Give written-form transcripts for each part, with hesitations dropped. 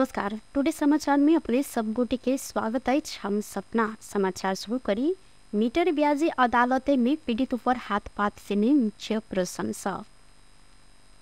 नमस्कार, टुडे समाचार में अपने सब गोटे के स्वागत है। हम सपना समाचार शुरू करी। मीटर ब्याजी अदालत में पीड़ित ऊपर हाथ पात से ने मुख्य प्रशंसा।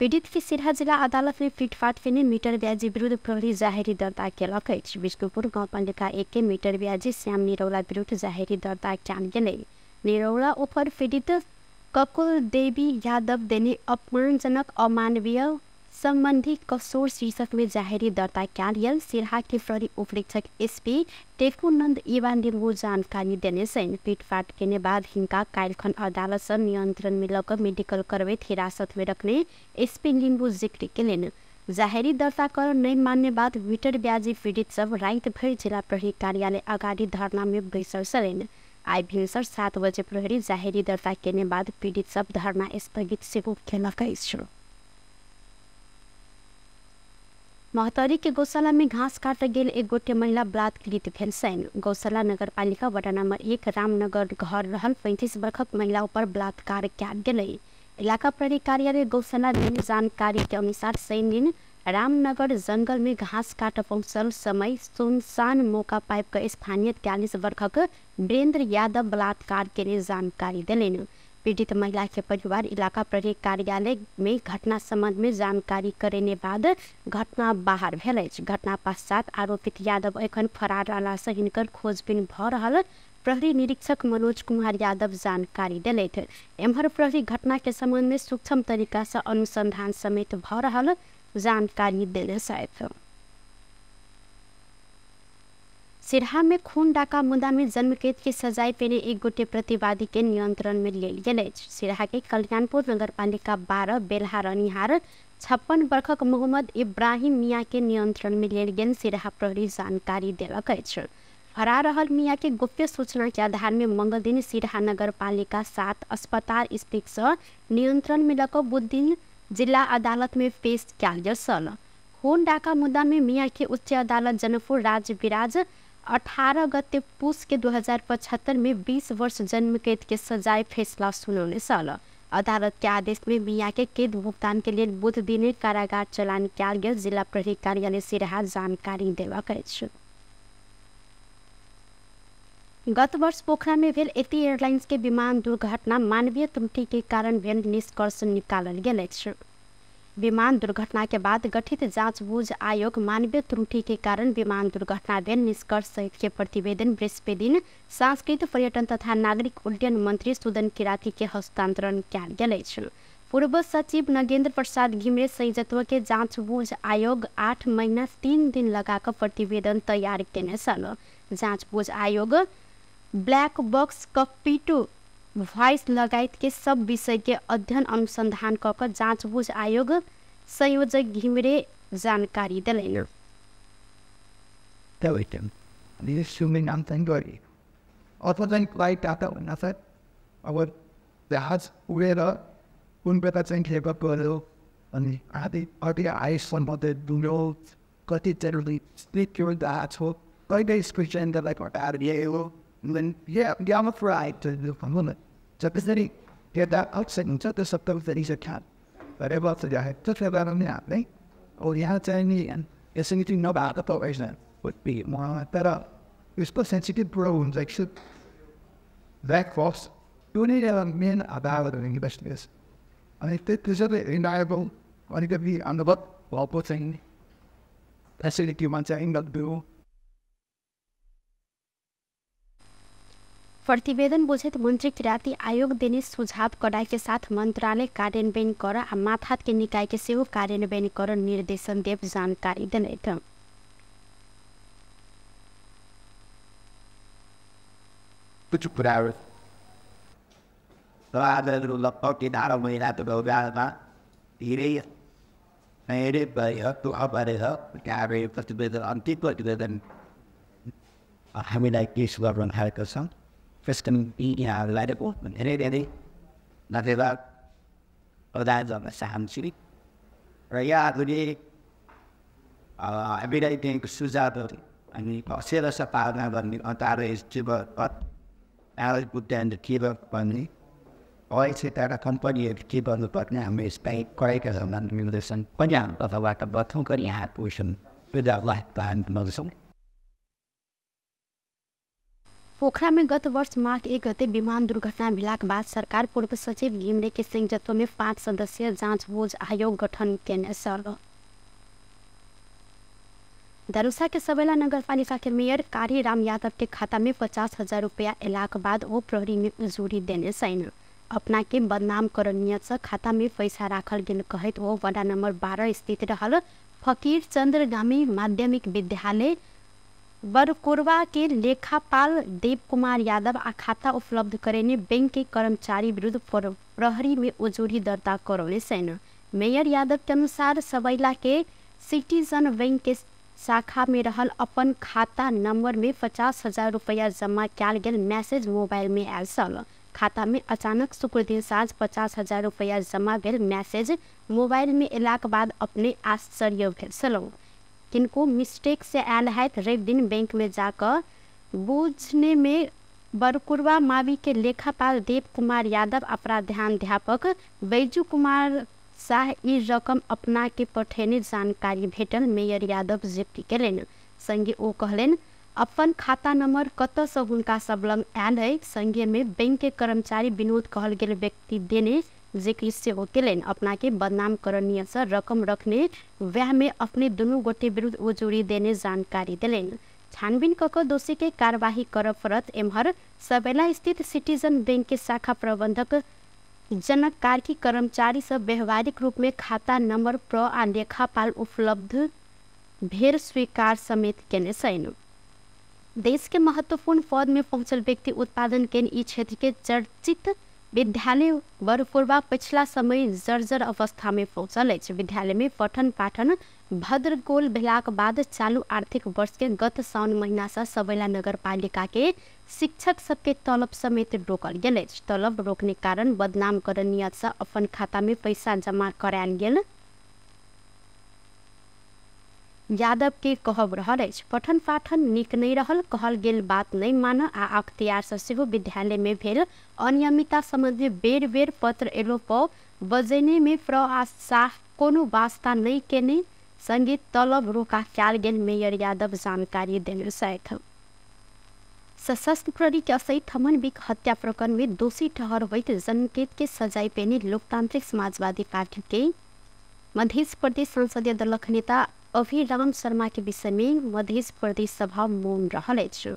पीड़ित के सिरहा जिला अदालत में पिटफाट के मीटर ब्याजी विरुद्ध प्रहरी जाहेरी दर्ता केलक अछि। विष्णुपुर गाउँपालिका 1 के मीटर ब्याजी श्याम निरौला विरुद्ध जाहेरी दर्ता कयल गेलै। निरौला ऊपर पीड़ित ककुल देवी यादव देने अपमानजनक अमानवीय संबंधी कसूर शीर्षक में जाहेरी दर्ता कयल गेल। सिरहा के प्रहरी उपरीक्षक एसपी टेकुनंद इवा लिम्बू जानकारी देने छनि। पिटफाट केने बाद हिनका काल्हिखन अदालत से नियंत्रण में लऽ कऽ मेडिकल करबैत हिरासत में रखने एसपी लिम्बू जिक्र केलनि। जाहेरी दर्ता कर नहीं मानने बाद मीटर ब्याजी पीड़ित सब राति भरि जिला प्रहरी कार्यालय अगाडि धरना में बैसल छलनि। आइ भिनसर 7 बजे प्रहरी जाहेरी दर्ता केने बाद पीड़ित सब धरना स्थगित सेहो केलक अछि। महोत्तरी के गौशाला में घास काट गेल एक गोटे महिला बलात्कृत भेल छनि। गौशाला नगरपालिका वडा नंबर 1 रामनगर घर रहल 35 वर्षक महिला ऊपर बलात्कार कयल गेलै। इलाका प्रहरी कार्यालय गौशाला देने जानकारी के अनुसार शनि दिन रामनगर जंगल में घास काट पहुँचल समय सुनसान मौका पाबि कऽ स्थानीय 43 वर्षक वीरेंद्र यादव बलात्कार केने जानकारी देलनि। पीड़ित महिला के परिवार इलाका प्रहरी कार्यालय में घटना संबंध में जानकारी करेने बाद घटना बाहर भेल अछि। घटना पश्चात आरोपित यादव एखन फरार रहला से हिनकर खोजबीन भऽ रहल प्रहरी निरीक्षक मनोज कुमार यादव जानकारी देलथि। एम्हर प्रहरी घटना के संबंध में सूक्ष्म तरीका से अनुसंधान समेत भऽ रहल जानकारी देने छथि। सिरहा में खून डाका मुद्दा में जन्मकैद के सजाय पेने एक गोटे प्रतिवादी के नियंत्रण में लेल गेल अछि। सिरहा के कल्याणपुर नगरपालिका 12 बेलहा रहनिहार 56 वर्षक मोहम्मद इब्राहिम मियाँ के नियंत्रण में लेल गेल सिरहा प्रहरी जानकारी देलक अछि। फरार रहल मियाँ के गोप्य सूचना के आधार में मंगल दिन सिरहा नगरपालिका 7 अस्पताल स्थित से नियंत्रण में लऽ कऽ बुध दिन जिला अदालत में पेश कयल गेल छल। खून डाका मुद्दा में मियाँ के उच्च अदालत जनकपुर राज्य विराज 18 गते पुस के 2075 में 20 वर्ष जन्मकैद के सजाय फैसला सुनौने छल। अदालत के आदेश में मियाँ के कैद भुगतान के लेल बुध दिन कारागार चलान कयल गेल जिला प्रहरी कार्यालय सिरहा जानकारी देलक अछि। गत वर्ष पोखरा में भेल एती एयरलाइंस के विमान दुर्घटना मानवीय त्रुटि के कारण भेल निष्कर्ष निकालल गेल अछि। विमान दुर्घटना के बाद गठित जांच बूझ आयोग मानवीय त्रुटि के कारण विमान दुर्घटना भेल निष्कर्ष सहित के प्रतिवेदन बृहस्पति दिन सांस्कृतिक पर्यटन तथा नागरिक उड्डयन मंत्री सुदन किराती के हस्तांतरण कयल गेल अछि। पूर्व सचिव नगेंद्र प्रसाद घिमिरे संयोजकत्व के जांच बूझ आयोग 8 महीना 3 दिन लगा कऽ प्रतिवेदन तैयार केने छल। जांच बूझ आयोग ब्लैक बॉक्स कॉकपिट वॉइस लगायत के सब विषय के अध्ययन अनुसंधान कऽ कऽ जांच बूझ आयोग संयोजक घिमिरे जानकारी देलनि। प्रतिवेदन बुझैत मंत्री किराती आयोग देने सुझाव कडाई के साथ मंत्रालय कार्यान्वयन कर आ माथात के निकाय के सेहो कार्यान्वयन कर निर्देशन देव जानकारी देलथि। कम्पनीहरू के गर्नुपर्ने हाम्रो यसलाई गरेका छौँ। पोखरा में गत वर्ष माघ 1 गते विमान दुर्घटना भेलाक बाद सरकार पूर्व सचिव घिमिरे के संयोजकत्व में 5 सदस्यीय जाँच बुझ आयोग गठन केने छल। धनुषा के सबैला नगरपालिका के मेयर कारी राम यादव के खाता में 50,000 रुपया एलाक बाद ओ प्रहरी में उजुरी देने छैन। अपना के बदनाम करनियत से खाता में पैसा राखल गेल कहैत ओ वडा नंबर 12 स्थित रहल फकीर चंद्र गामी माध्यमिक विद्यालय बरकोरवा के लेखापाल देव कुमार यादव आ खाता उपलब्ध करेने बैंक के कर्मचारी विरुद्ध प्रहरी में उजुरी दर्ता करौने छैन। मेयर यादव के अनुसार सबैला के सिटीजन बैंक के शाखा में रहल अपन खाता नंबर में 50,000 रुपया जमा कयल गेल मैसेज मोबाइल में आयल छल। खाता में अचानक शुक्र दिन साँझ 50,000 रुपया जमा भेल मैसेज मोबाइल में एलाक बाद अपने आश्चर्य भेल छलहुँ। किनको मिस्टेक से आयल है रवि दिन बैंक में जाकर बूझने में बरकुरवा मावी के लेखापाल देव कुमार यादव आ प्राध्यापक बैजू कुमार शाह ई रकम अपना के पठेने जानकारी भेटल मेयर यादव जिक्र केलनि। संगे ओ कहलनि अपन खाता नंबर कतऽ से हुनका सब लग आयल है। संगे में बैंक के कर्मचारी विनोद कहल गेल व्यक्ति देने जिक्र सेहो केलनि। अपना के बदनाम करनीय से रकम रखने वह में अपने दुनू गोटे विरुद्ध उजुरी देने जानकारी देलनि। छानबीन कऽ कऽ दोषी के कार्यवाही करऽ पड़त। एम्हर सबैला स्थित सिटीजन बैंक के शाखा प्रबंधक जनक कार्की कर्मचारी सब व्यवहारिक रूप में खाता नंबर प्र आ लेखापाल उपलब्ध भेल स्वीकार समेत केने छैन। देश के महत्वपूर्ण पद में पहुंचल व्यक्ति उत्पादन केन्द्र ई क्षेत्र के चर्चित विद्यालय बरपुरवा पिछला समय जर्जर अवस्था में पहुंचल अछि। विद्यालय में पठन पाठन भद्रगोल भेलाक बाद चालू आर्थिक वर्ष के गत साउन महीना से सबैला नगरपालिका के शिक्षक सबके तलब समेत रोकल गेल अछि। तलब रोकने कारण बदनाम करनियत से अपन खाता में पैसा जमा करायल गेल यादव के कहब रहल अछि। पठन पाठन नीक नहीं रहल, कहल गेल बात नहीं मान आ अख्तियार से सेहो विद्यालय में भेल अनियमितता सम्बन्धी बेर बेर पत्र एलो पर बजेने में प्र आ साह कोनो वास्ता नहीं केने संगे तलब रोका कयल गेल मेयर यादव जानकारी देने छथि। सशस्त्र प्रहरी के असई थमन बिक हत्या प्रकरण में दोषी ठहर होइत जनकेत के सजाय पेने लोकतांत्रिक समाजवादी पार्टी के मध्य प्रदेश संसदीय दलक नेता अभिराम शर्मा के विषय में मध्य प्रदेश सभा मौन रहल अछि।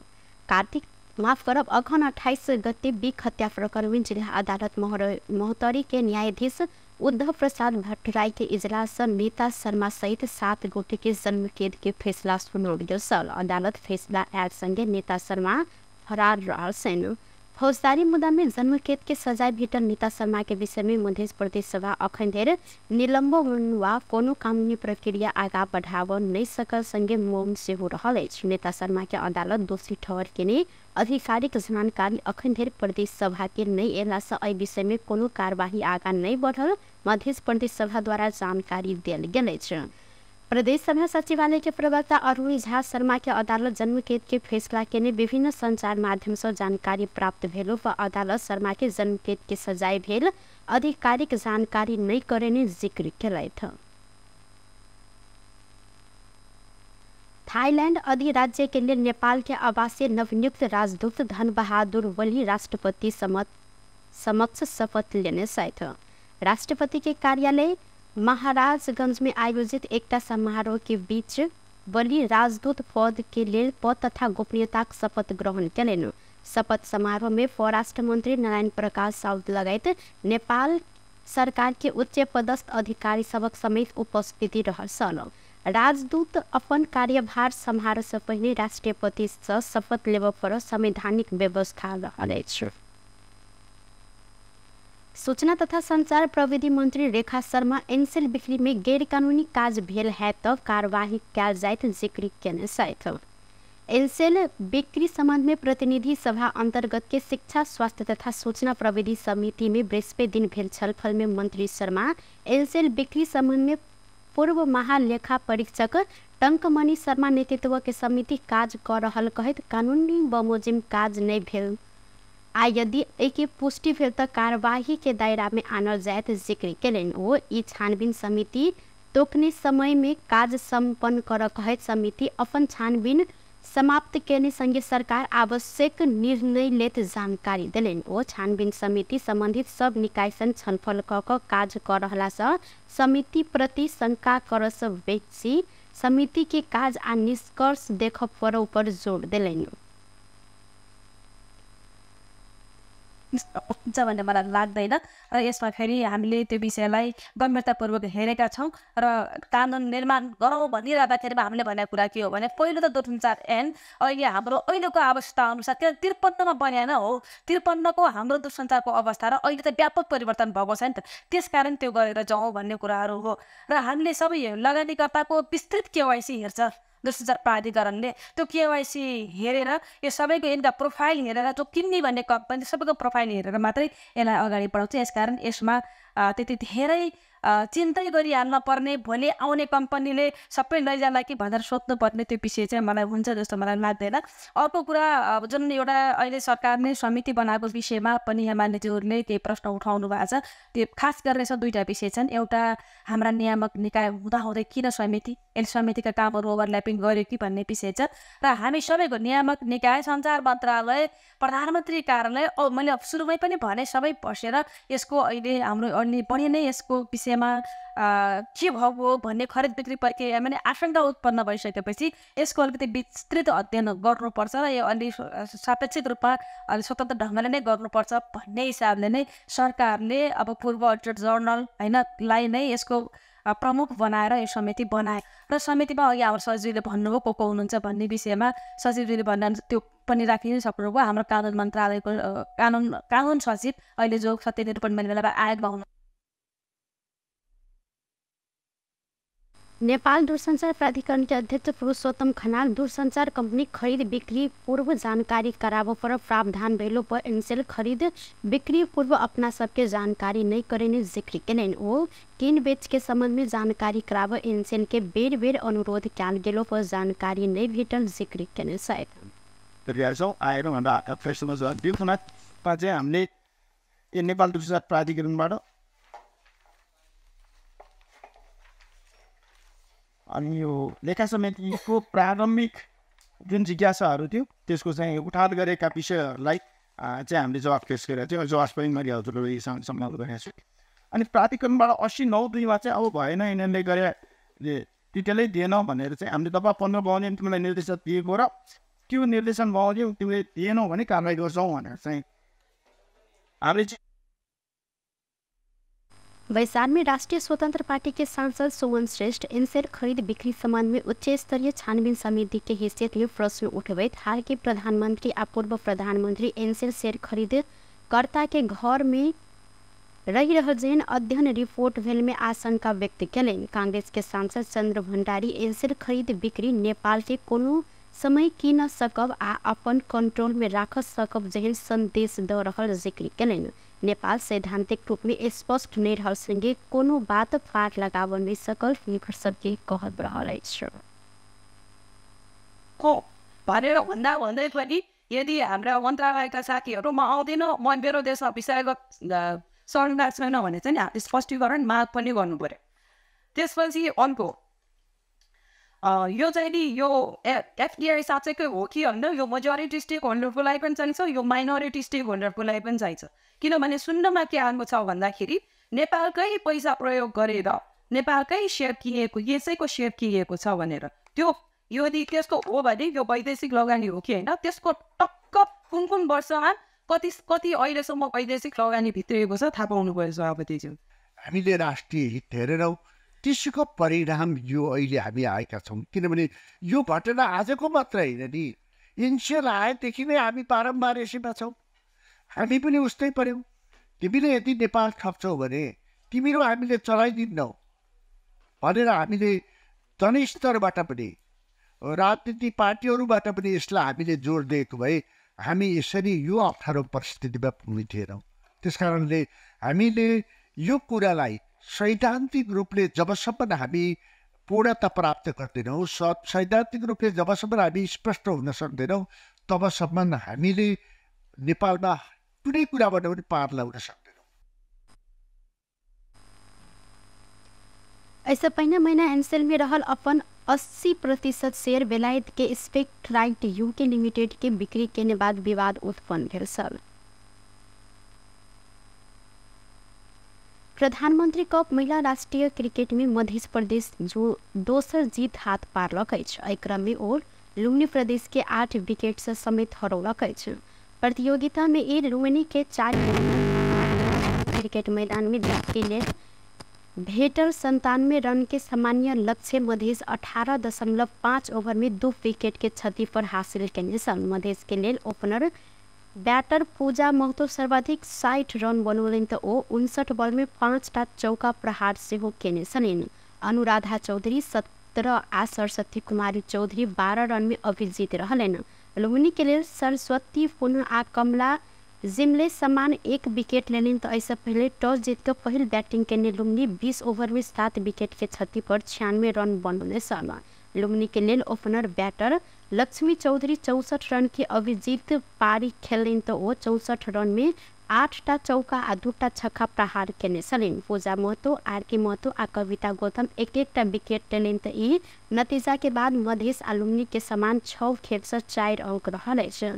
कार्तिक माफ करब अघन 28 गते बिक हत्या प्रकरण में जिला अदालत महोत्तरी के न्यायाधीश उद्धव प्रसाद भट्टराई के इजलास से नेता शर्मा सहित 7 गोटे के जन्मकेद के फैसला सुनौल गेल छल। अदालत फैसला आयल संगे नेता शर्मा फरार रहल छनि। फौजदारी मुद्दा में जन्मकेद के सजाय भेटल नेता शर्मा के विषय में मध्य प्रदेश सभा अखन धरि निलंबन वा कोनो कानूनी प्रक्रिया आगा बढ़ाव नहीं सकल संगे मौन सेहो रहल अछि। नेता शर्मा के अदालत दोषी ठहर केने आधिकारिक जानकारी अखन धरि प्रदेश सभा के नहीं एला से एहि विषय में कोनो कार्यवाही आगा नहीं बढ़ल मध्य प्रदेश सभा द्वारा जानकारी देल गेल अछि। प्रदेश सभा सचिवालय के प्रवक्ता अरुण झा शर्मा के अदालत जन्मकेद के फैसला केने विभिन्न संचार माध्यम से जानकारी प्राप्त भेलो पर अदालत शर्मा के जन्मकेद के सजाय भेल आधिकारिक जानकारी नहीं करेने जिक्र केलथि। थाईलैंड अधिराज्य के लिए नेपाल के आवासीय नवनियुक्त राजदूत धनबहादुर वली राष्ट्रपति समक्ष शपथ लेने छथि। राष्ट्रपति के कार्यालय महाराजगंज में आयोजित एकटा समारोह के बीच बलि राजदूत पद के लेल पद तथा गोपनीयता शपथ ग्रहण केलनि। शपथ समारोह में परराष्ट्र मंत्री नारायण प्रकाश साउद लगायत नेपाल सरकार के उच्च पदस्थ अधिकारी सबक समेत उपस्थिति रहल छल। राजदूत अपन कार्यभार सम्हार से पहिने राष्ट्रपति से शपथ लेबऽ पर संवैधानिक व्यवस्था रहल अछि। सूचना तथा संचार प्रविधि मंत्री रेखा शर्मा एनसेल बिक्री में गैरकानूनी काज भेल है त कार्यवाही कयल जाइत जिक्र केने छथि। एनसेल बिक्री संबंध में प्रतिनिधि सभा अंतर्गत के शिक्षा स्वास्थ्य तथा सूचना प्रविधि समिति में बृहस्पति दिन भेल छलफल में मंत्री शर्मा एनसेल बिक्री संबंध में पूर्व महालेखा परीक्षक टंकमणि शर्मा नेतृत्व के समिति काज कर रहल कहैत कानूनी बमोजिम काज नहीं भेल आ यदि एहिके पुष्टि भेल त कार्यवाही के दायरा में आनल जायत जिक्र केलनि। ओ ई छानबीन समिति तोकने समय में काज सम्पन्न कर कहैत समिति अपन छानबीन समाप्त केने संगे सरकार आवश्यक निर्णय लेत जानकारी देलनि। ओ छानबीन समिति संबंधित सब निकाय संग छलफल क क काज कर रहला सँ समिति प्रति शंका कर सँ बेसी समिति के काज आ निष्कर्ष देख पर ऊपर जोड़ देलनि। हुन्छ भन्ने मलाई लाग्दैन र यसमा फेरि हामीले त्यो विषयलाई गम्भीरतापूर्वक हेरेका छौँ र कानुन निर्माण गरौँ भनिरहँदाखेरिमा हामीले भनेको कुरा के हो भने पहिलो त दूरसञ्चार ऐन अहिले हाम्रो अहिलेको आवश्यकता अनुसार त्यो 53मा बनेन हो, 53को हाम्रो दूरसञ्चारको अवस्था र अहिले त व्यापक परिवर्तन भएको छ नि त, त्यसकारण त्यो गरेर जाउँ भन्ने कुराहरू हो। र हामीले सबै लगानीकर्ताको विस्तृत केवाइसी हेर्छ दूरसञ्चार प्राधिकरणले, त्यो केवाइसी हेरेर यो सबैको यिनका प्रोफाइल हेरेर जो किन्ने भन्ने कम्पनी सबैको प्रोफाइल हेरेर मात्रै यसलाई अगाडि बढाउँछ। यसकारण यसमा त्यति धेरै चिन्तै गरिहाल्न पर्ने, भोलि आउने कम्पनीले सबै लैजाला कि भनेर सोध्नुपर्ने त्यो विषय चाहिँ मलाई हुन्छ जस्तो मलाई लाग्दैन। अर्को कुरा अब जुन एउटा अहिले सरकारले समिति बनाएको विषयमा पनि मान्यज्यूहरूले केही प्रश्न उठाउनु भएको छ, त्यो खास गरेर यसमा दुईवटा विषय छन्। एउटा हाम्रा नियामक निकाय हुँदाहुँदै किन समिति, यसले समितिका कामहरू ओभरल्यापिङ गर्यो कि भन्ने विषय छ र हामी सबैको नियामक निकाय, सञ्चार मन्त्रालय, प्रधानमन्त्री कार्यालय, मैले सुरुमै पनि भने सबै बसेर यसको अहिले हाम्रो अलि बढी नै यसको विषय के भएको भन्ने खरिद बिक्री प्रक्रियामा नै आशंका उत्पन्न भइसकेपछि यसको अलिकति विस्तृत अध्ययन गर्नुपर्छ र यो अलि सापेक्षिक रूपमा अलि स्वतन्त्र ढङ्गले नै गर्नुपर्छ भन्ने हिसाबले नै सरकारले अब पूर्व अडिटर जनरल होइन लाई नै यसको प्रमुख बनाएर यो समिति बनाए। र समितिमा अघि हाम्रो सचिवले भन्नुभयो को को हुनुहुन्छ भन्ने विषयमा सचिवजीले भन्नु त्यो पनि राखिनै सक्नुभयो। हाम्रो कानुन मन्त्रालयको कानुन सचिव अहिले जो सत्य निरूपण बेला आयोगमा हुनु। नेपाल दूरसञ्चार प्राधिकरण के अध्यक्ष पुरुषोत्तम खनाल दूरसञ्चार कंपनी खरीद बिक्री पूर्व जानकारी कराबो पर प्रावधान भेलो पर एनसेल खरीद बिक्री पूर्व अपना सबके जानकारी नहीं करेने जिक्र केलनि। ओ किन बेच के संबंध में जानकारी कराबो एनसेल के बेर बेर अनुरोध कयल गेलो पर जानकारी नहीं भेटल जिक्र केने छथि। हामीले नेपाल दूरसञ्चार प्राधिकरणबाट अनि यो लेखा समितिको प्रारम्भिक जुन जिज्ञासाहरू थियो त्यसको चाहिँ उठान गरेका विषयहरूलाई चाहिँ हामीले जवाफ पेस गरेको थियो। जवाफ पनि मैले हजुरहरूसँग सम्वाद गरेको छु। अनि प्राधिकरणबाट 89(2) चाहिँ अब भएन, यिनीहरूले गरे डिटेलै दिएन भनेर चाहिँ हामीले दफा 15 बमोजिम तिमीलाई निर्देशन दिएको र त्यो निर्देशन बमोजिम तिमीले दिएनौ भने कारवाही गर्छौ भनेर चाहिँ हामीले चाहिँ। बैसार में राष्ट्रिय स्वतंत्र पार्टी के सांसद सोमन श्रेष्ठ एनसेल खरीद बिक्री संबंध में उच्च स्तरीय छानबीन समिति के हैसियत में प्रश्न उठबैत हाल के प्रधानमंत्री आ पूर्व प्रधानमंत्री एनसेल शेयर खरीद कर्ता के घर में रही रहल जेहन अध्ययन रिपोर्ट भेल में आशंका व्यक्त केलनि। कांग्रेस के सांसद चंद्र भंडारी एनसेल खरीद बिक्री नेपाल के कोनो समय किन सकब आ अपन कंट्रोल में राख सकब जेहन संदेश द रहल जिक्र केलनि। नेपाल सैद्धांतिक रूप में स्पष्ट नहि रहल संगे कोनो बात पार लगाव नहि सकल हुनकर सबके कहब रहल अछि। भनेर भन्दा भन्दै पनि यदि हाम्रा मन्त्रालयका साथीहरू म आउँदिनँ, म मेरो देशमा विषयगत संरचना छैन भने चाहिँ हामीले स्पष्टीकरण माग पनि गर्नु पर्यो। त्यसपछि अर्को यो चाहिँ नि यो एफडिआई साँच्चैकै हो कि होइन, यो मेजोरिटी स्टेक होल्डरको लागि पनि चाहिन्छ, यो माइनोरिटी स्टेक होल्डरको लागि पनि चाहिन्छ। किनभने सुन्नमा के आएको छ भन्दाखेरि नेपालकै पैसा प्रयोग गरेर नेपालकै सेयर किनेको, यसैको सेयर किनेको छ भनेर, त्यो यदि त्यस्तो हो भने यो वैदेशिक लगानी हो कि होइन, त्यसको टक्क कुन कुन वर्षमा कति कति अहिलेसम्म वैदेशिक लगानी भित्रिएको छ थाहा पाउनु पर्यो सभापतिज्यू। हामीले राष्ट्रिय हित हेरेनौँ, त्यसको परिणाम यो अहिले हामी आएका छौँ। किनभने यो घटना आजको मात्र होइन नि, एनसेल आएदेखि नै हामी बारम्बार यसैमा छौँ। हामी पनि उस्तै पऱ्यौँ। तिमीले यदि नेपाल ठग्छौ भने तिमीहरू हामीले चलाइदिन्नौ भनेर हामीले जनस्तरबाट पनि राजनीतिक पार्टीहरूबाट पनि यसलाई हामीले जोड दिएको भए हामी यसरी यो अप्ठ्यारो परिस्थितिमा पुग्ने थिएनौँ। त्यस कारणले हामीले यो कुरालाई सैद्धान्तिक रूपले जबसम्म हामी पूर्णता प्राप्त गर्दैनौँ, सैद्धान्तिक रूपले जबसम्म हामी स्पष्ट हुन सक्दैनौँ तबसम्म हामीले नेपालमा कुनै कुराबाट पनि पार लाउन सक्दैनौँ। एहिसँ पहिने महिना एनसेल में रहल अपन 80% शेयर बेलायत के स्पेक्ट्राइट यूके लिमिटेड के बिक्री केने बाद विवाद उत्पन्न भेल छल। प्रधानमंत्री कप महिला राष्ट्रीय क्रिकेट में मध्य प्रदेश जो दोसर जीत हाथ पारलक अछि। एहि क्रम में ओ लुम्बिनी प्रदेश के 8 विकेट से समेत हरौलक अछि। प्रतियोगिता में ई लुम्बिनी के 4 क्रिकेट मैदान में जीत के लेल भेटल 97 रन के सामान्य लक्ष्य मधेश 18.5 ओवर में 2 विकेट के क्षति पर हासिल केने छल। मधेश के लेल ओपनर बैटर पूजा महतो सर्वाधिक 60 रन बनौलनि तऽ ओ 59 बॉल में 5टा चौका प्रहार सेहो केने छलनि। अनुराधा चौधरी 17 आ सरस्वती कुमारी चौधरी 12 रन में अभिजीत रहलनि। लुम्बिनी के लेल सरस्वती पुनः आ कमला जिमले समान 1 विकेट लेलनि तऽ एहिसँ पहिले टॉस जीत कऽ पहिल बैटिंग केने लुम्बिनी 20 ओवर में 7 विकेट के क्षति पर 96 रन बनौने छल। लुम्बिनी के लेल opener batter Laxmi Chaudhary 64 run के अभिजीत पारी खेललनि तऽ ओ 64 रन में 8टा चौका आ 2टा छक्का प्रहार केने छलनि। पूजा महतो, आर के महतो आ कविता गौतम 1-1टा विकेट लेलनि तऽ ई नतीजा के बाद मधेश आ लुम्बिनी के समान 6 खेल से 4 अंक रहल अछि।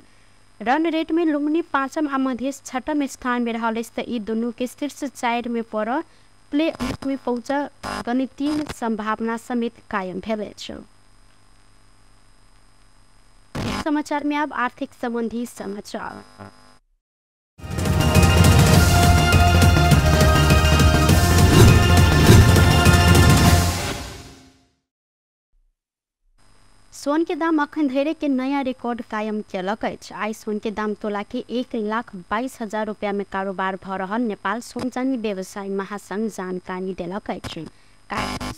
रन रेट में लुम्बिनी 5म आ मधेश 6म स्थान में रहल अछि तऽ ई दुनू के शीर्ष 4 में पर प्ले ऑफ में पहुँच गणितीय संभावना समेत कायम भेल अछि। समाचार में अब आर्थिक संबंधी समाचार। सोन के दाम अखन धरि के नया रिकॉर्ड कायम केलक अछि। आइ सोन के दाम तोला के 1,22,000 रुपया में कारोबार भ रहल नेपाल सोन चानी व्यवसाय महासंघ जानकारी देलक अछि।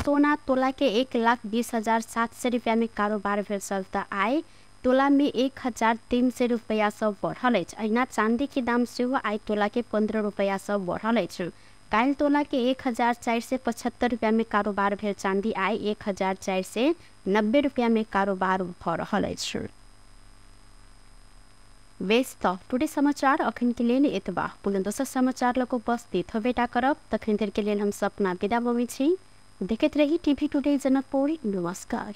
सोना तोला के 1,20,700 रुपया में कारोबार भेल छल तऽ आइ तोला में 1,300 रुपया सँ बढ़ल अछि। अहिना चांदी के दाम सेहो आइ तोला के 15 रुपया सँ बढ़ल अछि। काल्हि तोला के 1,475 रुपया में कारोबार भेल चांदी आइ 1,490 रुपया में कारोबार भ रहल अछि। बेस तऽ टुडे समाचार अखन के लेल एतबा। पुनः दोसर समाचार लऽ कऽ उपस्थित होबेटा करब। तखन धरि के लेल हम सपना विदा होबै छी। देखैत रही टीवी टुडे जनकपुर। नमस्कार।